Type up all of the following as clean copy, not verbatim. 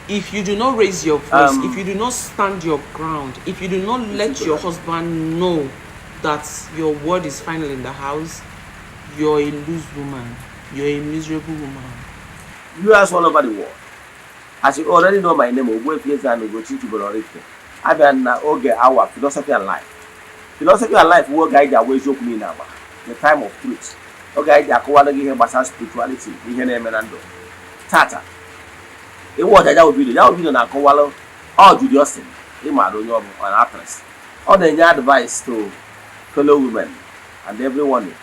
if you do not raise your voice, if you do not stand your ground, if you do not let your husband know that your word is final in the house, you're a loose woman. You're a miserable woman. You are all over the world. As you already know my name, Ogbuefi Ezeana, ugochitubelu Oraifite. I've been our philosophy and life. Philosophy and life will guide our ways of me now. The time of truth. Okay, the quality here about spirituality. Ihe na emenando. Tata. It was that would be na Kowalo or Julius. Imado an actress. Or the advice to fellow women and everyone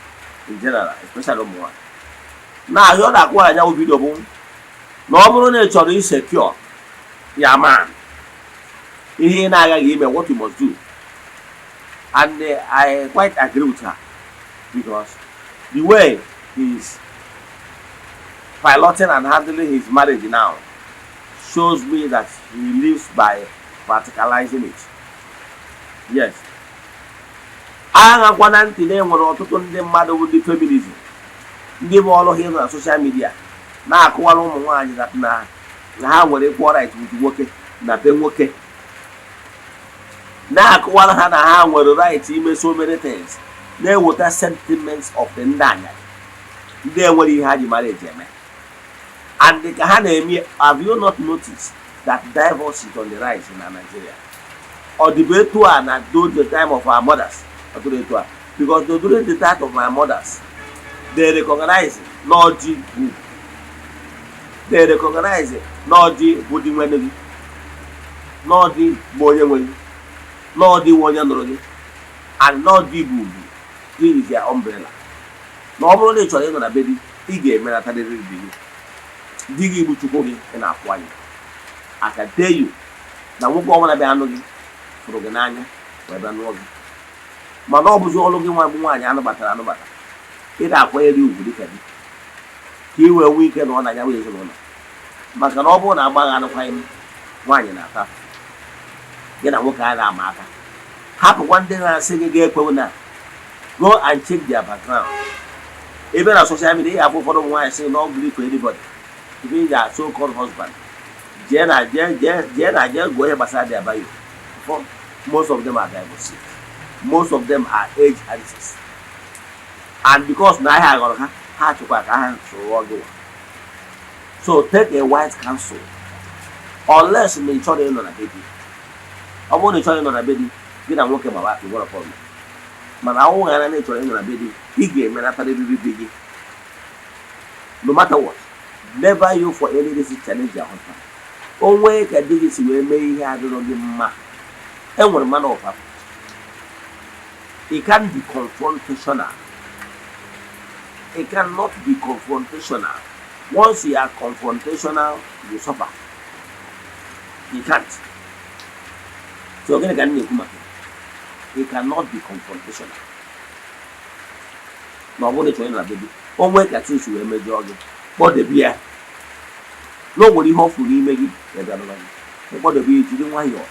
in general, especially women. Now you're that one I will be the boom. No nature is secure. Yeah, man. He and I give me what you must do. And I quite agree with her because the way he's piloting and handling his marriage now shows me that he lives by practicalizing it. Yes. I want to name one or two mother with the feminism. Give all of him on social media. Now, I call on that now. Now, when they pour it with working, not them working. Now, I call on how will write him so many things. There were the sentiments of the Nanya. There were he had the marriage, and the Kahana, have you not noticed that divorce is on the rise in Nigeria? Or the Betua and during the time of our mothers, because during the time of my mothers, they recognize Lord G. They recognize Lord G. Woody, Lord D. Boyan, Lord D. Woyan, and Lord D. Boo. This is their umbrella. Normally, you're on a baby, he gave me a tiny Digi to go in our quiet. I can tell you, now we'll go on a band for the Nanya, where I'm working. My dog was all looking one, and about it acquired you with it. He will weaken on a way alone. Macanobo and a bag of him, wine and a tap. Get a walk out of Maka. Happen one day I sing a gay pona. Go and check their background. Even on social media, I will follow why I say no believe for anybody. Even their so-called husband. Jenna, just go ahead beside their bayou. Most of them are divorced. Most of them are age addicts. And because now I got hard to work, I have to go. So take a wise counsel. Unless you may try to on a baby. I want to try on a baby, get a walk about to work for me. But I won't have any trying on a baby. He gave me after the baby. No matter what, never you for any reason challenge your husband. Only that this will may have on the man. And one man of her. It can be confrontational. It cannot be confrontational. Once you are confrontational, you suffer. You can't. So again, it cannot be confrontational. No one to a baby. Only that things will make jogging. But the beer. Nobody hopefully make it. But the beer, you don't want your.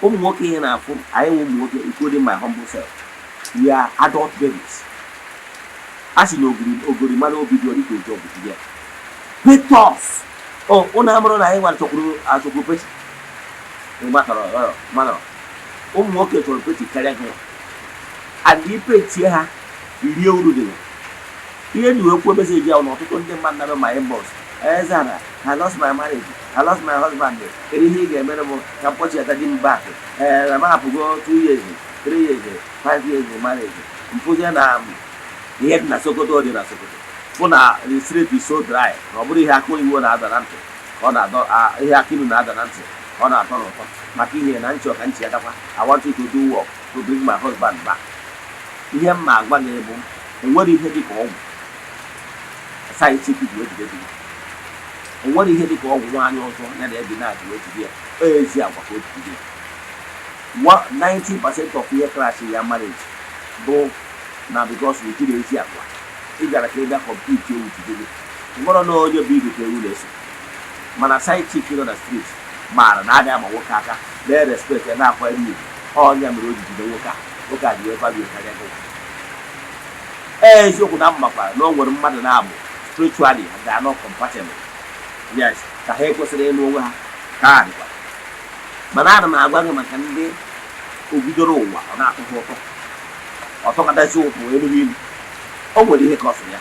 I'm working in our phone. I am working, including my humble self. We are adult babies. As you know, Ogori man will be doing a job with you. Be tough. Oh, on Amron, I want to grow as a group. No matter manner. Working to a pretty character. And he paid here, you do. Here you will put a message on to condemn my boss. Eze-Ana, I lost my marriage. I lost my husband. He gave me a put at a back. I'm up to go 2 years. 3 years, 5 years of marriage. Mpuzena yet na Sokoto di na Sokoto. Funa the street is so dry. Nobody has going to other country. On a here kinu na other country. On a ton of Makini and Ancho and Chiatapa. I want you to do work to bring my husband back. Here my one able. And what is he called? A side city to get it. And what is he called one also? And every night to wait to get. Is here for good to do. 90% of your class in your marriage go now because we did it. You got to play that complete you to do it. You want to know your big rulers. Man, a side chicken on the street, man, and I am a worker. They respect and now for you. All them road to the worker. Look at the value. Eh, you could have my no one mother now. Spiritually, they are not compatible. Yes, the heck was the name over. ka dịkwa mana ana m agwa gị maka ndị obidoro ụwa ọ na-atụghị ụtọ ọtọkọtazi ụtụ elu ilu o nwere ihe kọsịrị ya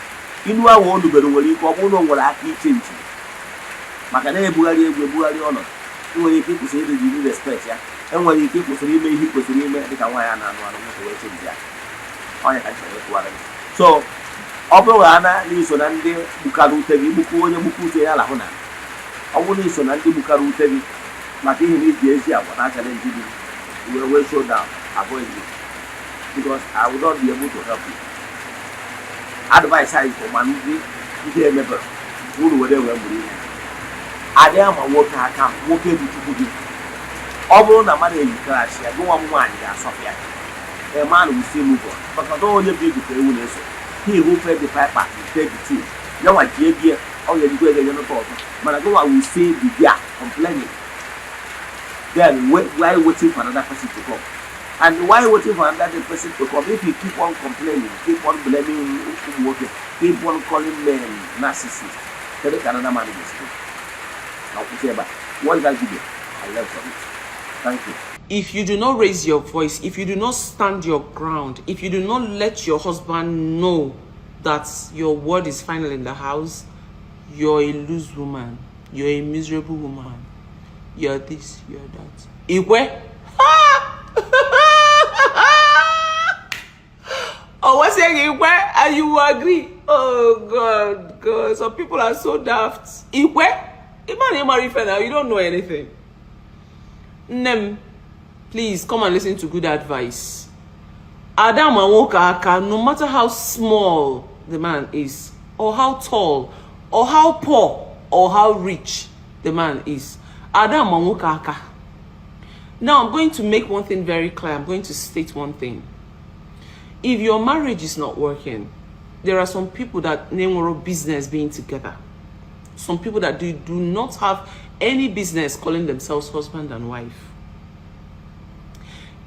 ilu ahụ o nubere nwere ike ọ bụrụ na o nwere aka iche nche maka na-ebugharị egwu ebugharị ọnọdụ enwere ike ịkwụsịrị ịdị jiri respekt ya enwere ike ịkwụsịrị ime ihe kwesịrị ime dịka nwaanyị a na-anụ anụ nwoke wee chenji ya onye ka nchọrọ ịtụgharị so ọ bụrụ na n'iso na ndị gbukara ute gị gbukwu onye gbukwu ute ya lahụ na ọ bụrụ na iso na ndị gbukara ute gị maka ihe na iji ezi agwa na achara ndị gị wee show down avoid it because I will not be able to help you. Advice I for man ndị emebere uru were wee gburu ihe adịghị ama nwoke aka nwoke bụ chukwu gị ọ bụrụ na mmadụ eyikara achị ya gị nwa m nwaanyị ga-asọpụ ya a man will still move on maka na onye bụ igute ewu na-eso he who fed the piper will take the tea ya nwa ji ebie ọ ga-ejikwa ego enye n'ụtọ ọzọ mana gị nwa will stay be there complaining then why waiting for another person to come and why waiting for another person to come if you keep on complaining keep on blaming women keep on calling men narcissists then another man will stay. What did I give you? I learned from it. Thank you. If you do not raise your voice, if you do not stand your ground, if you do not let your husband know that your word is final in the house, you're a loose woman. You're a miserable woman. You're this, you're that. Iwe? Oh, what's saying Iwe? And you agree? Oh, God. Some people are so daft. Iwe? Imagine Oraifite now, you don't know anything. Nem, please come and listen to good advice. Adam Aka, no matter how small the man is, or how tall, or how poor, or how rich the man is, Adam Aka. Now I'm going to make one thing very clear. I'm going to state one thing. If your marriage is not working, there are some people that name business being together. Some people that do not have any business calling themselves husband and wife.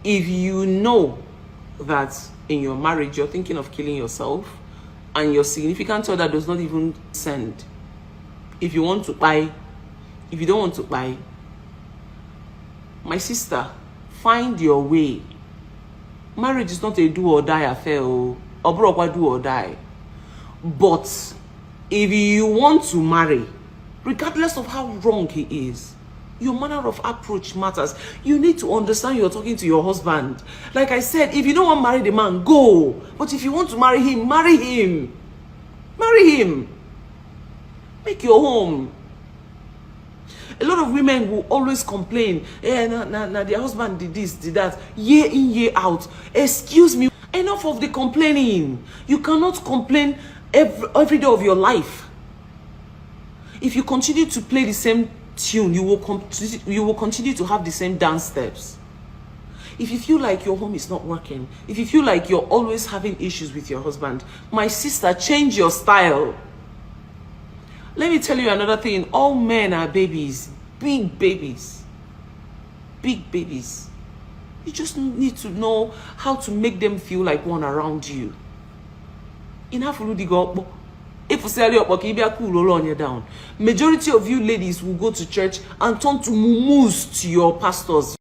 If you know that in your marriage you're thinking of killing yourself and your significant other does not even send, if you want to buy, if you don't want to buy, my sister, find your way. Marriage is not a do or die affair, or do or die. But if you want to marry, regardless of how wrong he is, your manner of approach matters. You need to understand you're talking to your husband. Like I said, if you don't want to marry the man, go. But if you want to marry him, marry him. Marry him. Make your home. A lot of women will always complain, their husband did this, did that, year in, year out. Excuse me. Enough of the complaining. You cannot complain every day of your life. If you continue to play the same tune, you will continue to have the same dance steps. If you feel like your home is not working, if you feel like you're always having issues with your husband, my sister, change your style. Let me tell you another thing. All men are babies, big babies, big babies. You just need to know how to make them feel like one around you. Majority of you ladies will go to church and turn to mumus to your pastors.